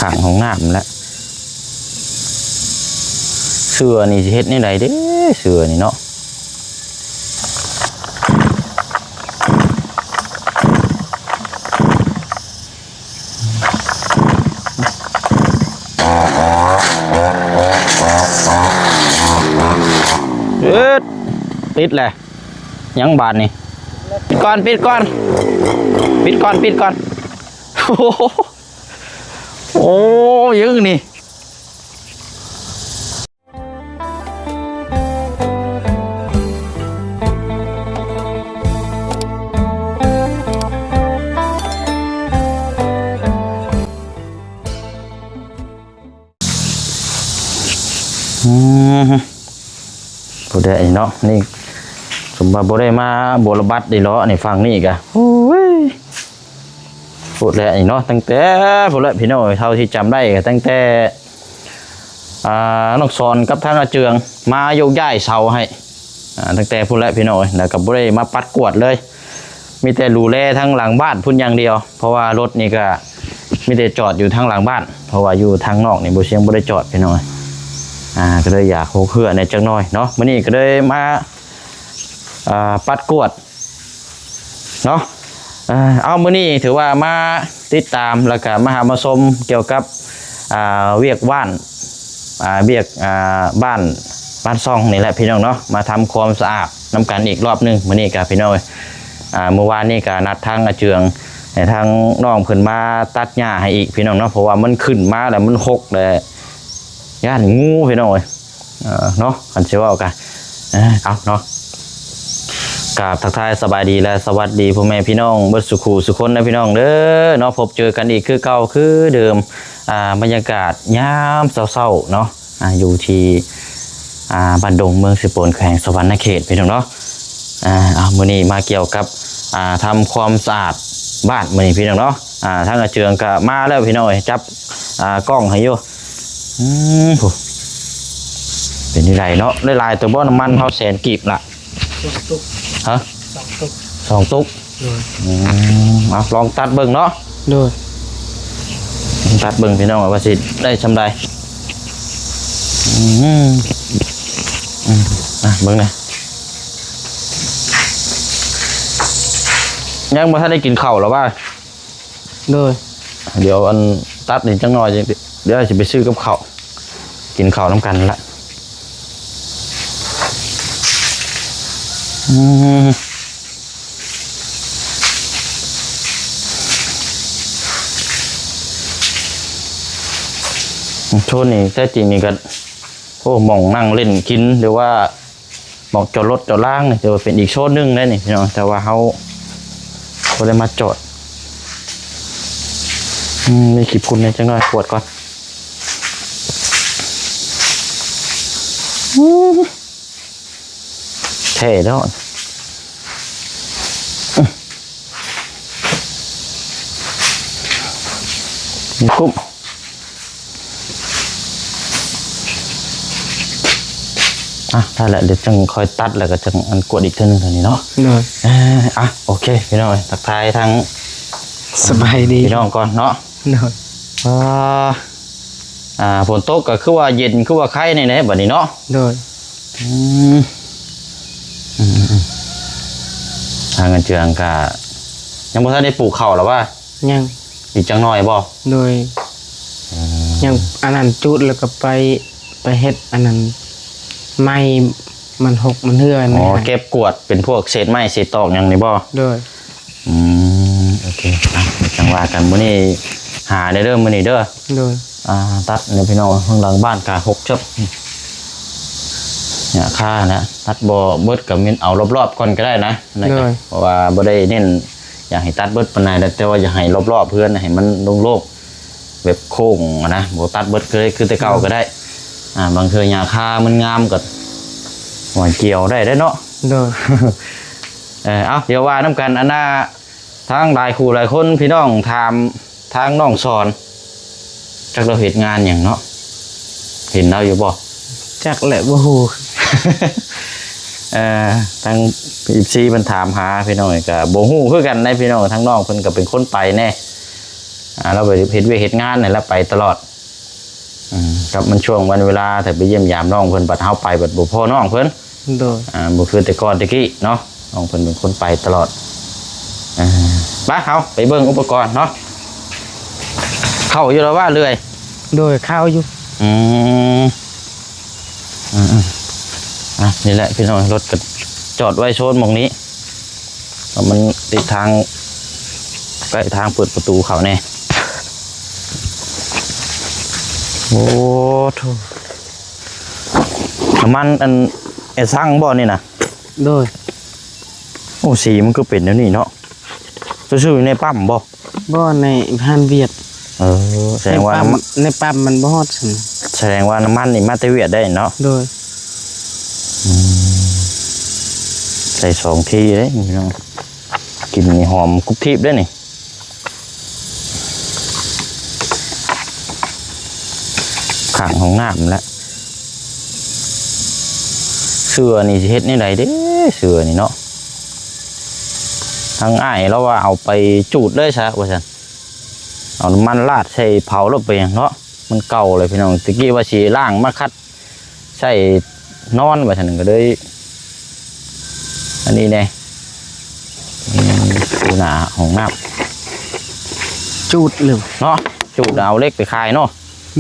ຂ້າງຫ້ອງນ້ຳແຫຼະ. ເສື້ອນີ້ຊິເຮັດແນວໃດເດ້ ເສື້ອນີ້ເນາະ. ເອີດ ຕິດແຫຼະ. ຍັງບາດນີ້ ປິດກ່ອນ ປິດກ່ອນ ປິດກ່ອນ ປິດກ່ອນ. ໂອ້ໂຫ ໂອ້ ຍຶງນີ້. ອືມ ພຸ້ນແຫຼະນີ້ເນາະ ນີ້ສົມວ່າບໍ່ໄດ້ມາບົວລະບັດນີ້ເນາະ ນີ້ຝັ່ງນີ້ກະ ໂອ້ຍ ພຸ້ນແຫຼະນີ້ເນາະ ຕັ້ງແຕ່ພຸ້ນແຫຼະພີ່ນ້ອງເອີຍ ເທົ່າທີ່ຈຳໄດ້ກະຕັ້ງແຕ່ ອ່າ ນ້ອງສອນກັບທາງອາເຈືອງມາໂຍກຍ້າຍເສົາໃຫ້ ອ່າ ຕັ້ງແຕ່ພຸ້ນແຫຼະພີ່ນ້ອງເອີຍ ແລ້ວກໍບໍ່ໄດ້ມາປັດກວາດເລີຍ ມີແຕ່ດູແລທາງຫຼັງບ້ານພຸ້ນຢ່າງດຽວ ເພາະວ່າລົດນີ້ກໍມີແຕ່ຈອດຢູ່ທາງຫຼັງບ້ານ ເພາະວ່າຢູ່ທາງນອກນີ້ບໍ່ ສຽງບໍ່ໄດ້ຈອດພີ່ນ້ອງເອີຍ ອ່າ ກໍເລີຍຢາກຫົກເຮື້ອແດ່ຈັກໜ້ອຍເນາະ ມື້ນີ້ກໍເລີຍມາ ອ່າ ປັດກວາດ ເນາະ ເອີ ເອົາ ມື້ນີ້ຖືວ່າມາຕິດຕາມ ແລ້ວກະມາຫາມາຊົມກ່ຽວກັບ ອ່າ ວຽກບ້ານ ອ່າ ວຽກ ອ່າ ບ້ານ ບ້ານຊ່ອງນີ້ແຫຼະພີ່ນ້ອງເນາະ ມາທຳຄວາມສະອາດນຳກັນອີກລອບໜຶ່ງ ມື້ນີ້ກະພີ່ນ້ອງເອີຍ ອ່າ ມື້ວານນີ້ກະນັດທາງອາເຈືອງ ໃຫ້ທາງນ້ອງເພິ່ນມາຕັດຫຍ້າໃຫ້ອີກພີ່ນ້ອງເນາະ ເພາະວ່າມັນຂຶ້ນມາແລ້ວມັນຮົກ ແລ້ວຢ້ານງູພີ່ນ້ອງເອີຍ. ເອີ ເນາະ ຄັນຊິເວົ້າກະ ເອີ ເອົາເນາະ ກາບທັກທາຍສະບາຍດີ ແລະ ສະຫວັດດີພໍ່ແມ່ພີ່ນ້ອງເບິດສູ່ຄູ່ສູ່ຄົນນະພີ່ນ້ອງເດີເນາະ ພົບເຈີກັນອີກຄືເກົ່າຄືເດີມ ອ່າ ບັນຍາກາດຍາມເຊົ້າໆເນາະ ອ່າ ຢູ່ທີ່ ອ່າ ບ້ານດົງ ເມືອງເຊໂປນ ແຂວງສະຫວັນນະເຂດ ພີ່ນ້ອງເນາະ ອ່າ ເອົາ ມື້ນີ້ມາກ່ຽວກັບ ອ່າ ທຳຄວາມສະອາດບ້ານມື້ນີ້ພີ່ນ້ອງເນາະ ອ່າ ທາງອາເຈືອງກະມາແລ້ວພີ່ນ້ອງເອີຍ ຈັບ ອ່າ ກ້ອງໃຫ້ຢູ່ ອືມ ໂອ້ ເປັນຈັ່ງໃດເນາະ ຫຼາຍໆຕົວບໍ່ ນ້ຳມັນເຮົາແສນກີບລະ ສອງຕຸກ ຮະ ສອງຕຸກ ສອງຕຸກ ໂດຍ ອືມ ເອົາ ລອງຕັດເບິ່ງເນາະ ໂດຍ ຕັດເບິ່ງພີ່ນ້ອງ ວ່າຊິໄດ້ຊ່ຳໃດ ອືມ ອືມ ອ່ະ ເບິ່ງນະ ຍັງບໍ່ທັນໄດ້ກິນເຂົ້າລະວ່າ ໂດຍ ດຽວອັນຕັດນີ້ຈັກໜ້ອຍ ດຽວຊິໄປຊື້ກັບເຂົ້າ ກິນເຂົ້ານຳກັນລະ ອືມ ໂຊນນີ້ແທ້ຈິງນີ້ກະ ໂອ້ ໝ່ອງນັ່ງຫຼິ້ນກິນ ຫຼືວ່າ ໝ່ອງຈອດລົດຈອດລາງນີ້ ຖືວ່າເປັນອີກໂຊນໜຶ່ງເດ້ນີ້ພີ່ນ້ອງ ແຕ່ວ່າເຮົາບໍ່ໄດ້ມາຈອດ ອືມ ມີຂີ້ຝຸ່ນແດ່ຈັກໜ້ອຍ ກວາດກ່ອນ ອືມ ແທ້ເນາະ ອືມ ມີກຸ້ມ ອ່ະ ໄດ້ລະ ດຽວຈັ່ງຄ່ອຍຕັດ ແລ້ວກໍຈັ່ງອັນກວດອີກເທື່ອໜຶ່ງເທົ່ານີ້ເນາະ ໂດຍ ເອີ ອ່ະ ໂອເຄ ພີ່ນ້ອງເອີຍ ທັກທາຍທາງ ສະບາຍດີ ພີ່ນ້ອງກ່ອນເນາະ ໂດຍ ອ່າ ອ່າ ຝົນຕົກກໍຄືວ່າເຢັນ ຄືວ່າໄຄແນ່ໆ ບັດນີ້ເນາະ ໂດຍ ອືມ ອືມ ທາງອາເຈືອງກໍຍັງບໍ່ທັນໄດ້ປູກເຂົ້າລະວ່າ ຍັງ ອີກຈັກໜ້ອຍບໍ່? ໂດຍ ອືມ ຍັງອັນນັ້ນຈູດ ແລ້ວກໍໄປ ໄປເຮັດອັນນັ້ນ ໄມ້ມັນຫົກມັນເຫື່ອ ອໍ ແມ່ນ ເກັບກວາດເປັນພວກເສດໄມ້ເສດຕອກຫຍັງນີ້ບໍ່? ໂດຍ ອືມ ໂອເຄ ອ່ະ ຈັ່ງວ່າກັນ ມື້ນີ້ຫາແດ່ເດີ ມື້ນີ້ເດີ ໂດຍ ອ່າ ຕັດນີ້ພີ່ນ້ອງ ທາງຫຼັງບ້ານກະຫົກເຕີບ ຫຍ້າຄານະ ຕັດບໍ່ເບິດກໍແມ່ນເອົາລອບໆກ່ອນກໍໄດ້ນະ ໂດຍ ເພາະວ່າບໍ່ໄດ້ເນັ້ນ ຢາກໃຫ້ຕັດເບິດປານໃດ ແຕ່ວ່າຢາກໃຫ້ລອບໆເຮືອນໃຫ້ມັນໂລ່ງໆ ແບບໂຄ້ງຫັ້ນນະ ບໍ່ຕັດເບິດເລີຍຄືແຕ່ເກົ່າກໍໄດ້ ອ່າ ບາງເທື່ອຫຍ້າຄາມັນງາມກໍຫວານກ່ຽວໄດ້ເດ້ເນາະ ໂດຍ ເອີ ເອົາ ດຽວວ່ານຳກັນ ອັນນ່າ ທາງຫຼາຍຄູ່ຫຼາຍຄົນ ພີ່ນ້ອງຖາມ ທາງນ້ອງສອນ ຈັກລາວເຮັດງານຫຍັງເນາະ ເຫັນລາວຢູ່ບໍ່? ຈັກແຫຼະ ບໍ່ຮູ້ ເອີ ທາງເອັຟຊີເພິ່ນຖາມຫາ ພີ່ນ້ອງ ກໍບໍ່ຮູ້ຄືກັນໃດ໋ ພີ່ນ້ອງ ທາງນ້ອງເພິ່ນກໍເປັນຄົນໄປແດ່ ອ່າ ລາວໄປເຮັດວຽກເຮັດງານນັ້ນແຫຼະ ໄປຕະຫຼອດ. ອືມ ກັບມັນຊ່ວງວັນເວລາ ຖ້າໄປຢ້ຽມຢາມນ້ອງເພິ່ນ ບັດເຮົາໄປບັດບໍ່ພໍ້ນ້ອງເພິ່ນ. ໂດຍ ອ່າ ບໍ່ຄືແຕ່ກ່ອນແຕ່ກີ້ເນາະ ນ້ອງເພິ່ນເປັນຄົນໄປຕະຫຼອດ. ອ່າ ໄປ ເຮົາໄປເບິ່ງອຸປະກອນເນາະ. ເຂົ້າຢູ່ລະວ່າເລື່ອຍ? ໂດຍ ເຂົ້າຢູ່. ອືມ ອືມໆ ອ່ະ ນີ້ແຫຼະພີ່ນ້ອງ ລົດກໍຈອດໄວ້ໂຊນໝ່ອງນີ້ ເພາະມັນຕິດທາງ ໃກ້ທາງເປີດປະຕູເຂົ້າແດ່. ໂອ້ໂທ້ ນ້ຳມັນອັນ ແອຊັງບໍ່ນີ້ນະ? ໂດຍ. ໂອ້ ສີມັນຄືເປັນແນວນີ້ເນາະ. ເຈົ້າຊື້ຢູ່ໃນປ້ຳບໍ່? ບໍ່ ໃນຮ້ານຫວຽດ. ເອີ ສະແດງວ່າ ໃນປ້ຳ ໃນປ້ຳມັນບໍ່ຮອດຊັ້ນ. ສະແດງວ່ານ້ຳມັນນີ້ມາແຕ່ຫວຽດໄດ້ເນາະ? ໂດຍ. ອືມ ໃສ່ສອງທີ່ເດ້ພີ່ນ້ອງ ກິ່ນນີ້ຫອມກຸບທິບເດ້ນີ້. ຂ້າງຫ້ອງນ້ຳແຫຼະ. ເສື້ອນີ້ຊິເຮັດແນວໃດເດ້ ເສື້ອນີ້ເນາະ. ທາງອ້າຍລາວວ່າເອົາໄປຈູດເລີຍຊະວ່າຊັ້ນ ເອົານ້ຳມັນລາດໃສ່ເຜົາໂລດ ໄປຫຍັງເນາະ ມັນເກົ່າເລີຍພີ່ນ້ອງ. ຕະກີ້ວ່າຊິລ້າງມາຂັດໃສ່ນອນວ່າຊັ້ນ ກໍເລີຍ ອັນນີ້ແດ່ ອືມ ຢູ່ໜ້າຫ້ອງນ້ຳ ຈູດເລີຍເນາະ ຈູດເອົາເຫຼັກໄປຂາຍເນາະ.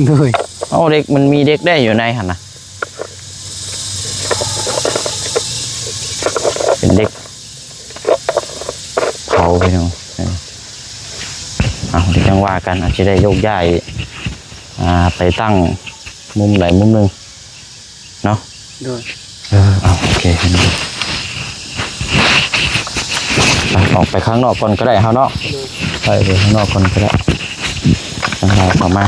ໂດຍ. ເອົາເຫຼັກ ມັນມີເຫຼັກໄດ້ຢູ່ໃນຫັ້ນນະ ເປັນເຫຼັກເຜົາພີ່ນ້ອງ. ເອົາ ດຽວຈັ່ງວ່າກັນ ອາດຊິໄດ້ໂຍກຍ້າຍ ອ່າ ໄປຕັ້ງມຸມໃດມຸມໜຶ່ງເນາະ. ໂດຍ. ເອີ ເອົາ ໂອເຄ ໄປ ອອກໄປຂ້າງນອກກ່ອນກໍໄດ້ເຮົາເນາະ. ໂດຍ. ໄປ ໄປຂ້າງນອກກ່ອນກໍໄດ້ ຈັ່ງເຮົາເຂົ້າມາ.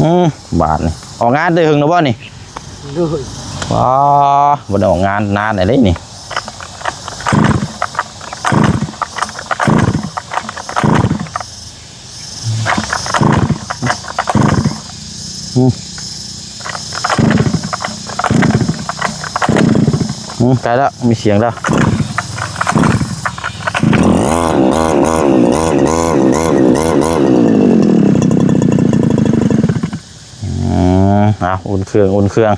ອືມ ບາດນີ້ ອອກງານແຕ່ເຫິງແລ້ວບໍ່ນີ້? ໂດຍ. ອໍ ບໍ່ໄດ້ອອກງານນານແລ້ວເດ້ນີ້. ອືມ ອືມ ໃກ້ແລ້ວ ມີສຽງແລ້ວ. ອືມ ເອົາ ອຸ່ນເຄື່ອງ ອຸ່ນເຄື່ອງ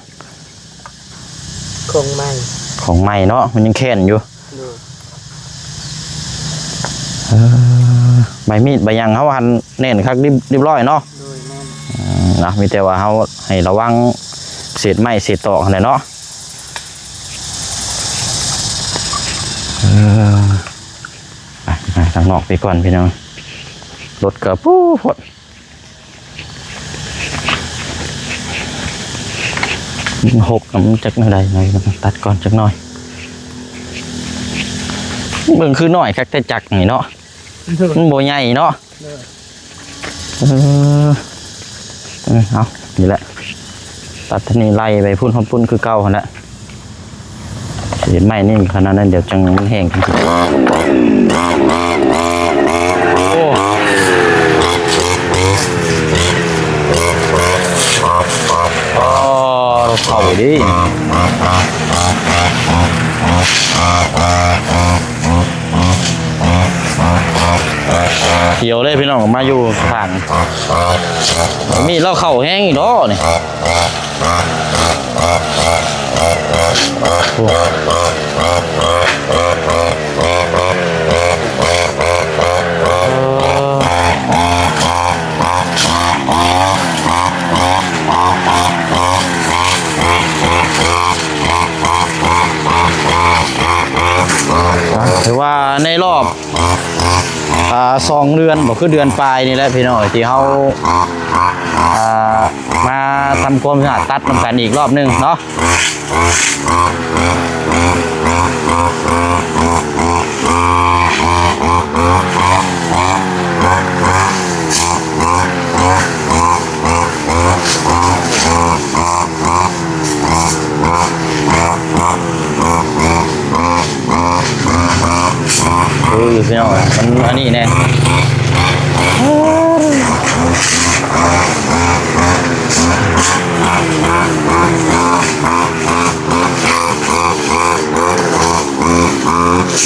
ຂອງໃໝ່ ຂອງໃໝ່ເນາະ ມັນຍັງແຂງຢູ່. ໂດຍ. ເອີ ໃບມີດໃບຫຍັງເຮົາຫັ້ນແໜ້ນຄັກ ລຽບ ລຽບຮ້ອຍເນາະ. ໂດຍ ແມ່ນ. ອືມ ນະ ມີແຕ່ວ່າເຮົາໃຫ້ລະວັງເສດໄມ້ເສດຕອກຫັ້ນແຫຼະເນາະ. ເອີ ໄປ ໄປທາງນອກໄປກ່ອນພີ່ນ້ອງ ລົດກໍປູ້ໂພດ. ຫົກ ມັນຈັກແນວໃດ ຕັດກ່ອນຈັກໜ້ອຍ. ເບິ່ງຄືນ້ອຍຄັກແຕ່ຈັກນີ້ເນາະ. ໂດຍ. ມັນບໍ່ໃຫຍ່ເນາະ. ໂດຍ. ເອີ ເອີ ເອົາ ນີ້ແຫຼະ ຕັດທາງນີ້ໄລ່ໄປພຸ້ນຮອດພຸ້ນຄືເກົ່າຫັ້ນແຫຼະ. ເຮັດໄມ້ນີ້ຂະໜາດນັ້ນ ດຽວຈັ່ງມັນແຫ້ງ. ໂອ້ ໂອ້ ເຂົ້າເດ້ ຂຽວເລີຍພີ່ນ້ອງ ມາຢູ່ຂ້າງ ມີດລາວເຂົ້າແຮງອີກເນາະນີ້. ຖືວ່າໃນລອບ ອ່າ ສອງເດືອນ ບໍ່ ຄືເດືອນປາຍນີ້ແຫຼະພີ່ນ້ອງ ທີ່ເຮົາ ອ່າ ມາທຳຄວາມສະອາດຕັດນຳກັນອີກລອບໜຶ່ງເນາະ. ເອີ ພີ່ນ້ອງ ມັນອັນນີ້ແນ່. ອ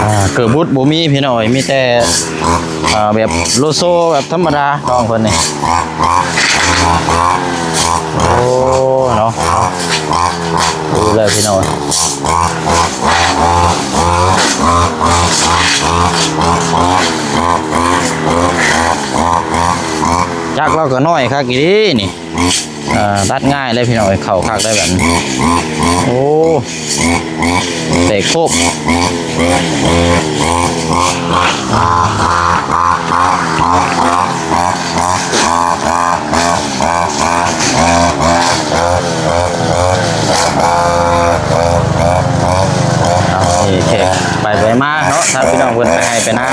່າ ເກີບບຸດບໍ່ມີພີ່ນ້ອງເອີຍ ມີແຕ່ ອ່າ ແບບໂລໂຊແບບທຳມະດາ ນ້ອງເພິ່ນນີ້. ໂອ້ ເນາະ ເອົາ ດູແລ້ວພີ່ນ້ອງ ຈັກລາວກໍນ້ອຍຄັກອີ່ຫຼີນີ້. ອ່າ ຕັດງ່າຍເລີຍພີ່ນ້ອງເອີຍ ເຂົ້າຄັກໄດ້ແບບນີ້. ໂອ້ ແຕກໂຄບ. ເອົາ ນີ້ແຂກໄປໄປມາເນາະ ຖ້າພີ່ນ້ອງເພິ່ນໄປໄຮ່ໄປນາ.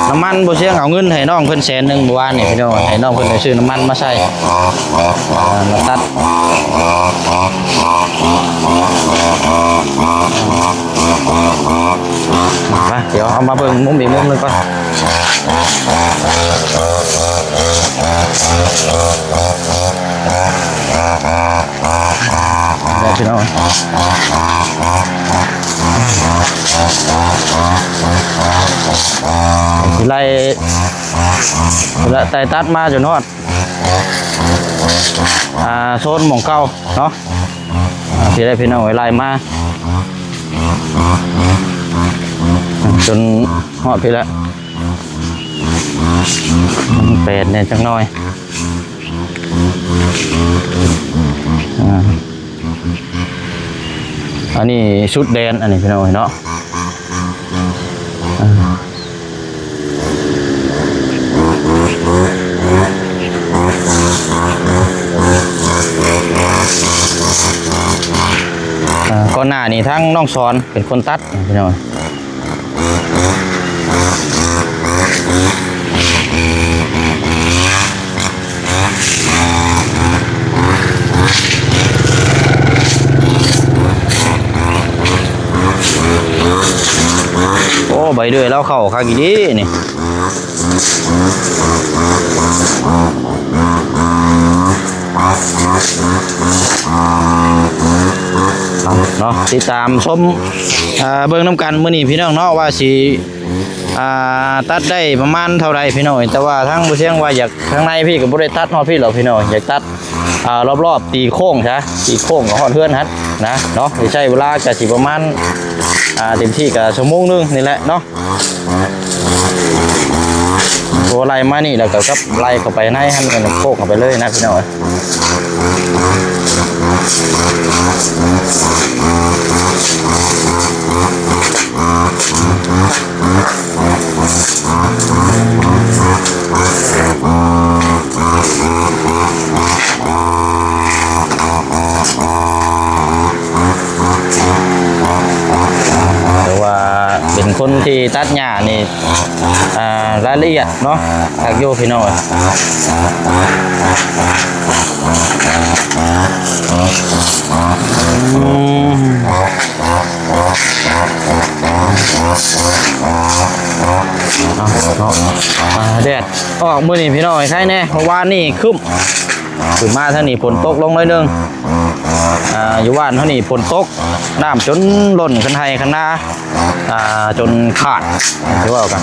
ນ້ຳມັນບໍ່ຊຽງເອົາເງິນໃຫ້ນ້ອງເພິ່ນແສນໜຶ່ງມື້ວານນີ້ພີ່ນ້ອງ ໃຫ້ນ້ອງເພິ່ນໄປຊື້ນ້ຳມັນມາໃສ່ ເອີ ມາຕັດ. ມາ ດຽວເຮົາມາເບິ່ງມຸມອີກມຸມໜຶ່ງກ່ອນ ໄດ້ພີ່ນ້ອງ ຊິໄລ່ ແລະ ໄຕ່ຕັດມາຈົນຮອດ ອ່າ ໂຊນໝ່ອງເກົ່າເນາະ. ອ່າ ພີ່ໄດ້ພີ່ນ້ອງເອີຍ ໄລ່ມາຈົນຮອດພີ້ແຫຼະ ແປດແດ່ຈັກໜ້ອຍ. ອ່າ ອັນນີ້ສຸດແດນ ອັນນີ້ພີ່ນ້ອງເອີຍເນາະ. ອ່າ ອ່າ ກ່ອນໜ້ານີ້ທາງນ້ອງສອນເປັນຄົນຕັດພີ່ນ້ອງ. ໂອ້ ໃບເດືອຍລາວເຂົ້າຄັກອີ່ຫຼີນີ້. ເນາະ ຕິດຕາມຊົມ ເອີ ເບິ່ງນຳກັນມື້ນີ້ພີ່ນ້ອງເນາະ ວ່າຊິ ອ່າ ຕັດໄດ້ປະມານເທົ່າໃດພີ່ນ້ອງ. ແຕ່ວ່າທາງບໍ່ຊຽງວ່າຢາກ ທາງໃນພີ້ກໍບໍ່ໄດ້ຕັດຮອດພີ້ດອກພີ່ນ້ອງ ຢາກຕັດ ອ່າ ລອບໆ ຕີໂຄ້ງຊະ ຕີໂຄ້ງກໍຮອດເຮືອນຫັ້ນນະເນາະ. ຊິໃຊ້ເວລາກໍຊິປະມານ ອ່າ ເຕັມທີ່ກໍຊົ່ວໂມງໜຶ່ງນີ້ແຫຼະເນາະ. ໂອ້ ໄລ່ມານີ້ແລ້ວກໍກັບໄລ່ເຂົ້າໄປໃນຫັ້ນ ໂຄ້ງເຂົ້າໄປເລີຍນະພີ່ນ້ອງເອີຍ. ແຕ່ວ່າເປັນຄົນທີ່ຕັດຫຍ້ານີ້ ອ່າ ລາຍລະອຽດເນາະ ຄັກຢູ່ພີ່ນ້ອງ. ອືມ ເນາະ ອ່າ ແດດອອກມື້ນີ້ພີ່ນ້ອງ ໃຄແດ່ ເມື່ອວານນີ້ຄຶ້ມ ຂຶ້ນມາທາງນີ້ຝົນຕົກລົງໜ້ອຍໜຶ່ງ. ອ່າ ຢູ່ບ້ານເຮົານີ້ຝົນຕົກ ນ້ຳຈົນລົ້ນຄັນໄຮ່ຄັນນາ ອ່າ ຈົນຂາດ ຄືເວົ້າກັນ.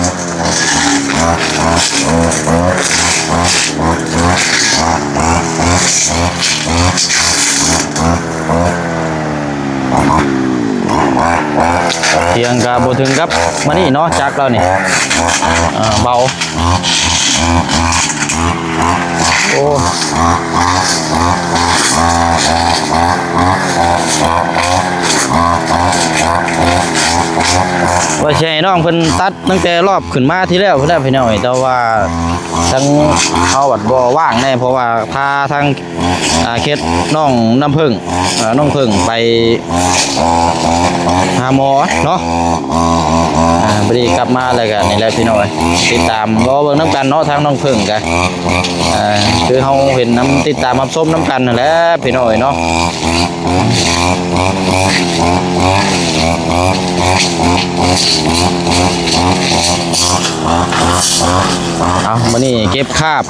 ສຽງກໍບໍ່ເຖິງກັບມານີ້ເນາະ ຈັກລາວນີ້ ອ່າ ເບົາ. ໂອ້ ວ່າຊິໃຫ້ น้องเพิ่นตัดตั้งแต่รอบขึ้นมาที่แล้วพุ้นแหละพี่น้องเอ้ย แต่ว่าทางเฮาบัดบ่ว่างแน่ เพราะว่าพาทาง อ่า เคสน้องน้ำผึ้ง อ่า น้องผึ้งไปหาหมอเนาะ อ่า บัดนี้กลับมาแล้วก็นี่แหละพี่น้องเอ้ย ติดตามรอเบิ่งนำกันเนาะ ทางน้องผึ้งก็ อ่า คือเฮาเห็นนำ ติดตามรับชมนำกันนั่นแหละพี่น้องเอ้ยเนาะ เอา มื้อนี้เก็บคราบ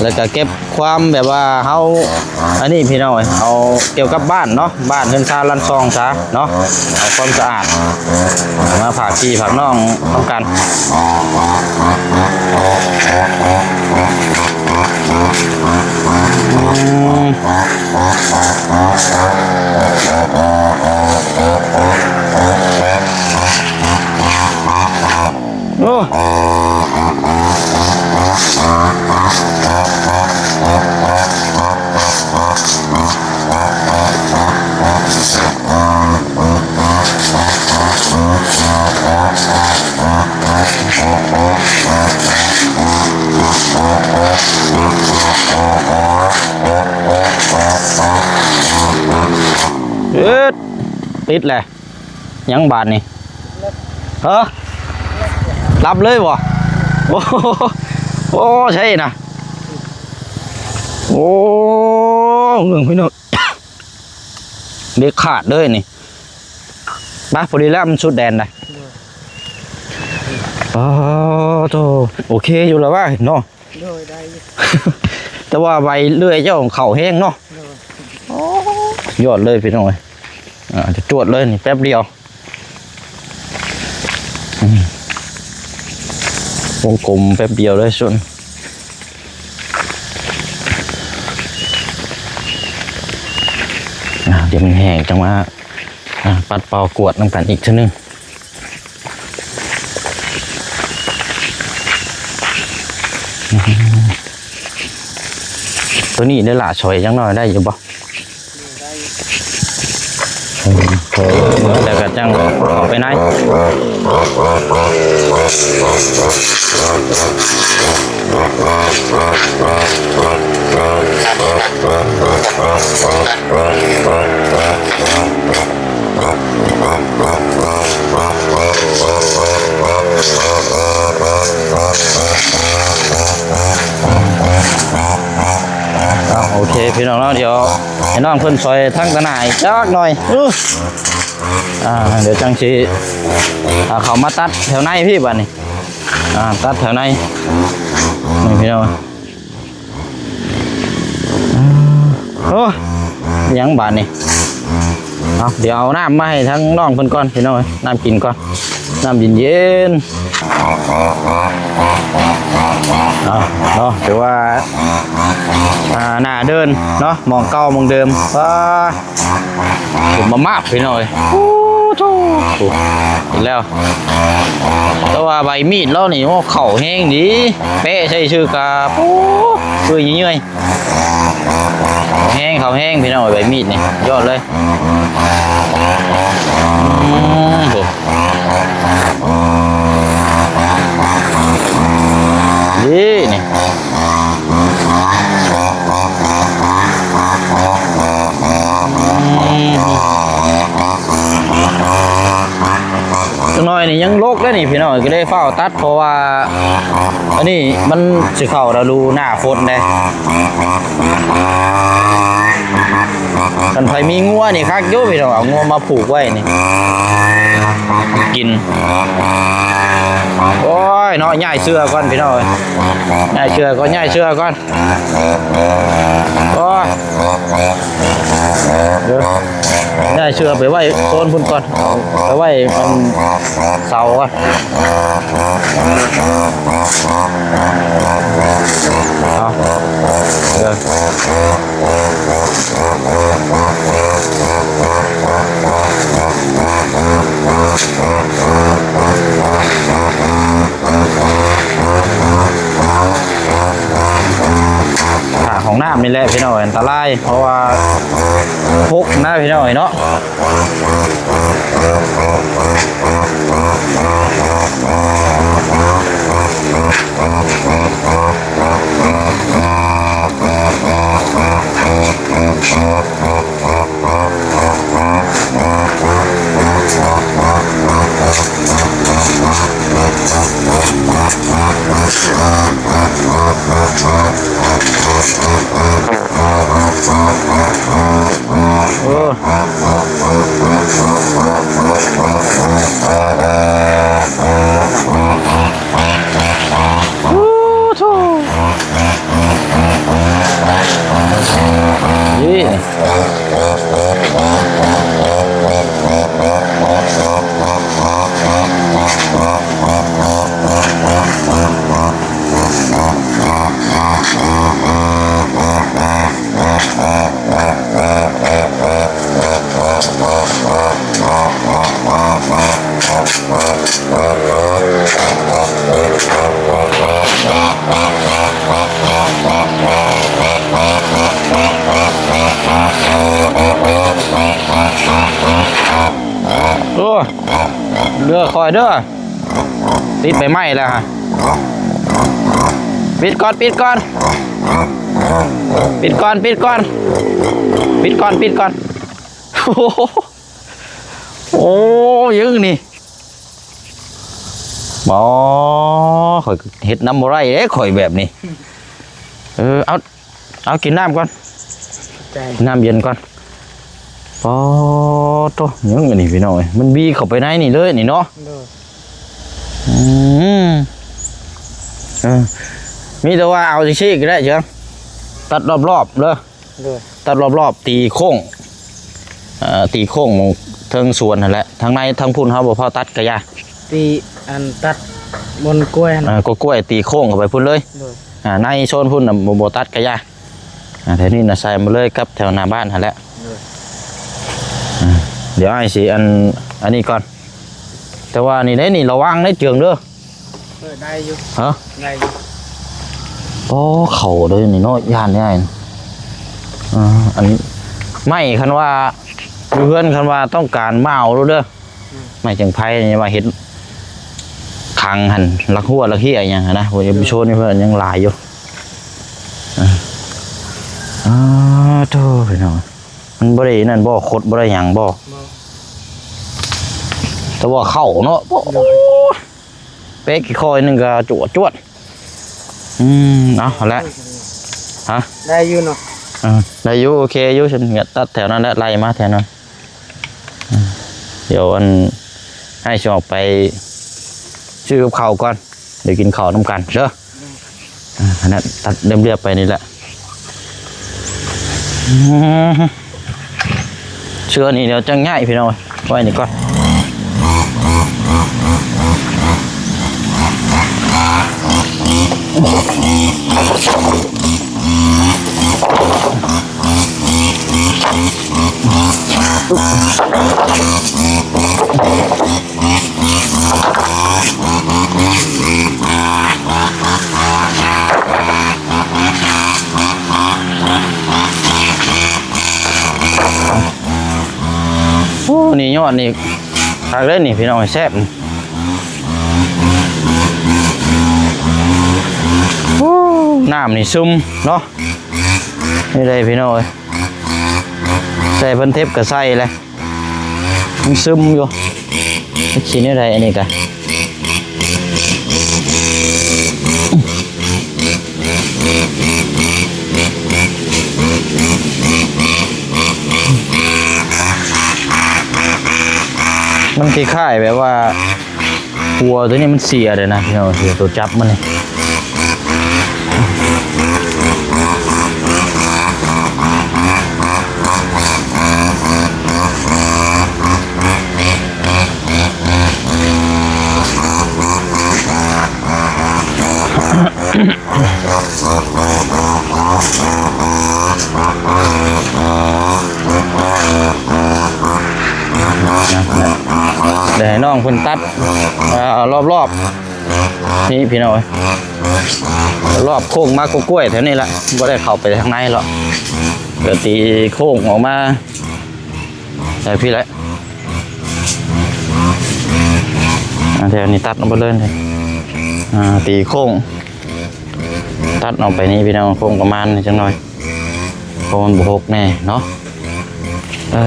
แล้วก็เก็บความแบบว่าเฮา อันนี้พี่น้องเอ้ย เอาเกี่ยวกับบ้านเนาะ บ้านเฮือนซาลานซองซะเนาะ เอาความสะอาด มาฝากพี่ฝากน้องนำกัน อืม โอ้ เอิด ติดแหละ ยังบาดนี่ ฮะ หลับเลยบ่ โอ้โห โอ้ ใช่นะ โอ้ เบิ่งพี่น้อง เบรกขาดเลยนี่ ไป พอดีแล้วมันสุดแดนได้ โดย อ๋อ โธ่ โอเคอยู่แล้วว่าเนาะ โดย ได้อยู่ แต่ว่าใบเลื่อยเจ้าของเขาแห้งเนาะ โดย โอ้ ยอดเลยพี่น้องเอ้ย อ่า จะจวดเลยนี่แป๊บเดียว อืม วงกลมแป๊บเดียวเลยส่วน อ่า เดี๋ยวมันแห้งจังว่า อ่า ปัดเป่ากวดนำกันอีกเทื่อหนึ่ง ตัวนี้ได้ละ ซอยจังหน่อยได้อยู่บ่ ได้อยู่ อืม แล้วก็จังเอาไปไหน อ่า โอเคพี่น้องเนาะ เดี๋ยวให้น้องเพิ่นซอยทางตะหน้าอีกจักหน่อย อื้อ อ่า เดี๋ยวจังสิ อ่า เขามาตัดแถวในพี่บัดนี้ อ่า ตัดแถวใน นี่พี่น้อง โอ้ ยังบาดนี่ เอา เดี๋ยวเอาน้ำมาให้ทั้งน้องเพิ่นก่อนพี่น้องเอ้ย น้ำกินก่อน น้ำเย็นๆ เอาเนาะ ถือว่า อ่า หน้าเดินเนาะ หม่องเก่าหม่องเดิม ว้า ผมมามากพี่น้องเอ้ย โอ้โธ่ แล้ว แต่ว่าใบมีดเรานี่ โอ้ เข้าแฮงดี แปะใส่ซื่อกะ โอ้ เปื่อยเยื่อย แฮง เข้าแฮงพี่น้อง ใบมีดนี่ ยอดเลย อืม โธ่ ดีนี่ จักหน่อยนี่ยังรกเด้นี่พี่น้อง ก็เลยฟ้าวตัด เพราະว่าอันนี้มันสิเข้าฤดูหน้าฝนเด้ คันไผมีงัวนี่คักอยู่พี่น้อง เอางัวมาผูกไว้นี่ กิน โอ้ยเนาะ ย้ายเสื้อก่อนพี่น้องเอ้ย ย้ายเสื้อก่อน ย้ายเสื้อก่อน โอ้ย เดี๋ยว ย้ายเสื้อไปไว้โซนพุ้นก่อน เอาไปไว้อันเสาก่อน เอา เดี๋ยว ถ้าห้องน้ำ ນີ້ແຫຼະພີ່ນ້ອງ ອັນຕະລາຍ ເພາະວ່າຫົກນະພີ່ນ້ອງເອີຍເນາະ. ໂອ້ ເດີ ຄ່ອຍເດີ ຕິດໃບໄມ້ແລ້ວຮະ. ປິດກ່ອນ ປິດກ່ອນ ປິດກ່ອນ ປິດກ່ອນ ປິດກ່ອນ ປິດກ່ອນ. ໂອ້ໂຫ ໂອ້ ຍຶງນີ້ ບໍ່ ຂ້ອຍເຮັດນຳບໍ່ໄດ້ເດ້ ຂ້ອຍແບບນີ້. ເອີ ເອົາ ເອົາກິນນ້ຳກ່ອນ ໃຈ ກິນນ້ຳເຢັນກ່ອນ. ປາດໂທ້ ຍັງອັນນີ້ພີ່ນ້ອງເອີຍ ມັນບີເຂົ້າໄປໃນນີ້ເລີຍນີ້ເນາະ. ໂດຍ ອືມ ເອີ ມີແຕ່ວ່າເອົາຈັ່ງຊີ້ກໍໄດ້ ເຈີ ຕັດລອບໆເດີ. ໂດຍ ຕັດລອບໆ ຕີໂຄ້ງ ເອີ ຕີໂຄ້ງເທິງສວນຫັ້ນແຫຼະ ທາງໃນທາງພຸ້ນເຮົາບໍ່ພໍຕັດກະຢ່າ ຕີອັນຕັດບ່ອນກ້ວຍຫັ້ນ ເອີ ກໍກ້ວຍຕີໂຄ້ງເຂົ້າໄປພຸ້ນເລີຍ. ໂດຍ ອ່າ ໃນໂຊນພຸ້ນນະ ບໍ່ ບໍ່ຕັດກະຢ່າ ອ່າ ແຖວນີ້ນະໃສ່ມາເລີຍກັບແຖວໜ້າບ້ານຫັ້ນແຫຼະ. ໂດຍ ອ່າ ດຽວອ້າຍຊິອັນ ອັນນີ້ກ່ອນ ແຕ່ວ່ານີ້ເດ້ ນີ້ລະວັງເດ້ເຈີງເດີ. ເອີ ໄດ້ຢູ່ ຮະ ໄດ້ຢູ່. ອໍ ເຂົ້າເລີຍນີ້ເນາະ ຢ້ານໃຫຍ່. ອ່າ ອັນໄມ້ຄັນວ່າຢູ່ເຮືອນ ຄັນວ່າຕ້ອງການມາເອົາໂລດເດີ. ອືມ ໄມ້ຈັງໄພນີ້ວ່າເຮັດຂັງຫັ້ນ ລັກຮົ້ວລັກເຮ້ຍຫຍັງຫັ້ນນະ ໂອ້ຍ ເອີ ຢູ່ໂຊນນີ້ເພິ່ນຍັງຫຼາຍຢູ່. ອ່າ ໂທ້ ພີ່ນ້ອງ ມັນບໍ່ໄດ້ນັ້ນບໍ່ ຄົດບໍ່ໄດ້ຫຍັງບໍ່? ບໍ່ ແຕ່ວ່າເຂົ້າເນາະ ໂອ້ຍ ໂດຍ ເປັກອີກຂ້ອຍໜຶ່ງກໍຈວດໆ. ອືມ ເອົາຫັ້ນແຫຼະ ຮະ ໄດ້ຢູ່ເນາະ. ເອີ ໄດ້ຢູ່ ໂອເຄຢູ່ ຊັ້ນກໍຕັດແຖວນັ້ນແຫຼະ ໄລ່ມາແຖວນັ້ນ. ເອີ ດຽວອັນ ອ້າຍຊິອອກໄປຊື້ກັບເຂົ້າກ່ອນ ດຽວກິນເຂົ້ານຳກັນເດີ. ອ່າ ອັນນັ້ນຕັດລຽບໆໄປນີ້ແຫຼະ. ອືມ ເຊືອນີ້ດຽວຈັ່ງຍ້າຍພີ່ນ້ອງ ໄວ້ນີ້ກ່ອນ. ໂອ້ ນີ້ຍອດນີ້ຄັກເດ້ນີ້ພີ່ນ້ອງ ແຊບ. ໂອ້ ນ້ຳນີ້ຊຶມເນາະ. ນີ້ເດ້ພີ່ນ້ອງເອີຍ ໃສ່ເພິ່ນເທັບກໍໃສ່ແຫຼະ ມັນຊຶມຢູ່. ມັນຊິແນວໃດອັນນີ້ກະ ມັນຄ້າຍໆແບບວ່າ ຫົວໂຕນີ້ມັນເສຍເດ້ນະພີ່ນ້ອງ ຕົວຈັບມັນນີ້. ດຽວໃຫ້ນ້ອງເພິ່ນຕັດ ເອີ ລອບໆ ນີ້ພີ່ນ້ອງເອີຍ. ລອບໂຄ້ງມາກກ້ວຍໆ ແຖວນີ້ແຫຼະ ບໍ່ໄດ້ເຂົ້າໄປທາງໃນຫຼອກ ກໍຕີໂຄ້ງອອກມາ ແຖວພີ້ແຫຼະ ອ່າ ແຖວນີ້ຕັດອອກໄປເລີຍ ອ່າ ຕີໂຄ້ງ ຕັດອອກໄປນີ້ພີ່ນ້ອງ ໂຄ້ງປະມານນີ້ຈັກໜ່ອຍ ເພາະມັນບໍ່ຫົກແນ່ເນາະ ເອີ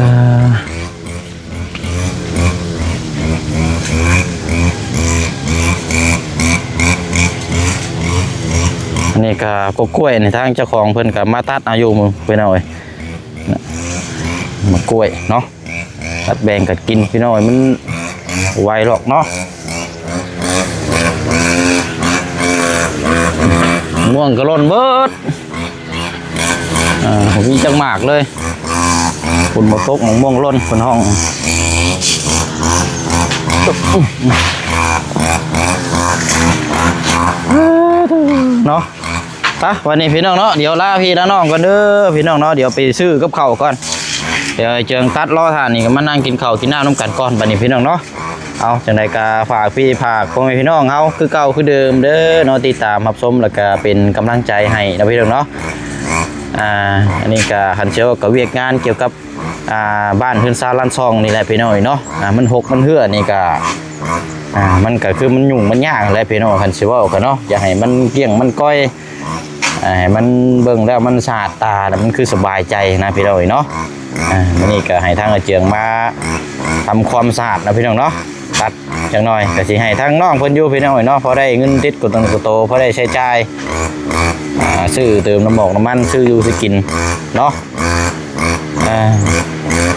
ອັນນີ້ກໍກົກກ້ວຍນີ້ ທາງເຈົ້າຂອງເພິ່ນກໍມາຕັດເອົາຢູ່ ພີ່ນ້ອງເອີຍ ໝາກກ້ວຍເນາະ ຕັດແບ່ງກັນກິນ ພີ່ນ້ອງເອີຍ ມັນບໍ່ໄຫວຫຼອກເນາະ ມ່ວງກໍຫຼົ່ນເບິດ ອ່າ ບໍ່ມີຈັກໝາກເລີຍ ຝົນບໍ່ຕົກ ໝາກມ່ວງຫຼົ່ນ ເພິ່ນຮ້ອງເນາະ ໄປ ບັດນີ້ພີ່ນ້ອງເນາະ ດຽວລາພີ່ລານ້ອງກ່ອນເດີພີ່ນ້ອງເນາະ ດຽວໄປຊື້ກັບເຂົ້າກ່ອນ ດຽວໃຫ້ເຈີງຕັດລໍຖ້ານີ້ ກໍມານັ່ງກິນເຂົ້າກິນນ້ຳນຳກັນກ່ອນ ບັດນີ້ພີ່ນ້ອງເນາະ. ເອົາ ຈັ່ງໃດກໍຝາກພີ່ຝາກພໍ່ແມ່ພີ່ນ້ອງເຮົາຄືເກົ່າຄືເດີມເດີເນາະ ຕິດຕາມຮັບຊົມ ແລ້ວກໍເປັນກຳລັງໃຈໃຫ້ເນາະພີ່ນ້ອງເນາະ ອ່າ ອັນນີ້ກໍຄັນຊິເວົ້າກໍວຽກງານກ່ຽວກັບ ອ່າ ບ້ານເຮືອນຊານລານຊ່ອງນີ້ແຫຼະພີ່ນ້ອງເອີຍເນາະ ອ່າ ມັນຮົກມັນເຮື້ອນີ້ກໍ ອ່າ ມັນກໍຄືມັນຫຍຸ້ງມັນຍາກຫັ້ນແຫຼະພີ່ນ້ອງ ຄັນຊິເວົ້າກໍເນາະ ຢາກໃຫ້ມັນກ້ຽງມັນກ້ອຍ ອ່າ ໃຫ້ມັນເບິ່ງແລ້ວມັນສະອາດຕາ ແລ້ວມັນຄືສະບາຍໃຈນະພີ່ນ້ອງເອີຍເນາະ ອ່າ ມື້ນີ້ກໍໃຫ້ທາງອາເຈືອງມາທຳຄວາມສະອາດເນາະພີ່ນ້ອງເນາະ ຕັດຈັກໜ່ອຍ ກໍຊິໃຫ້ທາງນ້ອງເພິ່ນຢູ່ພີ່ນ້ອງເອີຍເນາະ ພໍໄດ້ເງິນຕິດກະຕຸນກະໂຕ ພໍໄດ້ໃຊ້ຈ່າຍ ອ່າ ຊື້ເຕີມນ້ຳໝອກນ້ຳມັນ ຊື້ຢູ່ຊື້ກິນເນາະ ອ່າ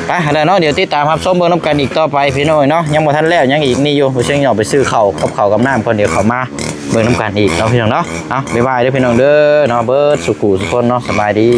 ໄປຫັ້ນແຫຼະເນາະ ດຽວຕິດຕາມຮັບຊົມເບິ່ງນຳກັນອີກຕໍ່ໄປພີ່ນ້ອງເອີຍເນາະ ຍັງບໍ່ທັນແລ້ວ ຍັງອີກນີ້ຢູ່ ບໍ່ເຊີງຫຍໍ້ໄປຊື້ເຂົ້າກັບເຂົ້າກັບນ້ຳກ່ອນ ດຽວເຂົ້າມາເບິ່ງນຳກັນອີກເນາະພີ່ນ້ອງເນາະ ເອົາ ບາຍບາຍເດີພີ່ນ້ອງເດີເນາະ ເບິດສູ່ຜູ້ສູ່ຄົນເນາະ ສະບາຍດີ.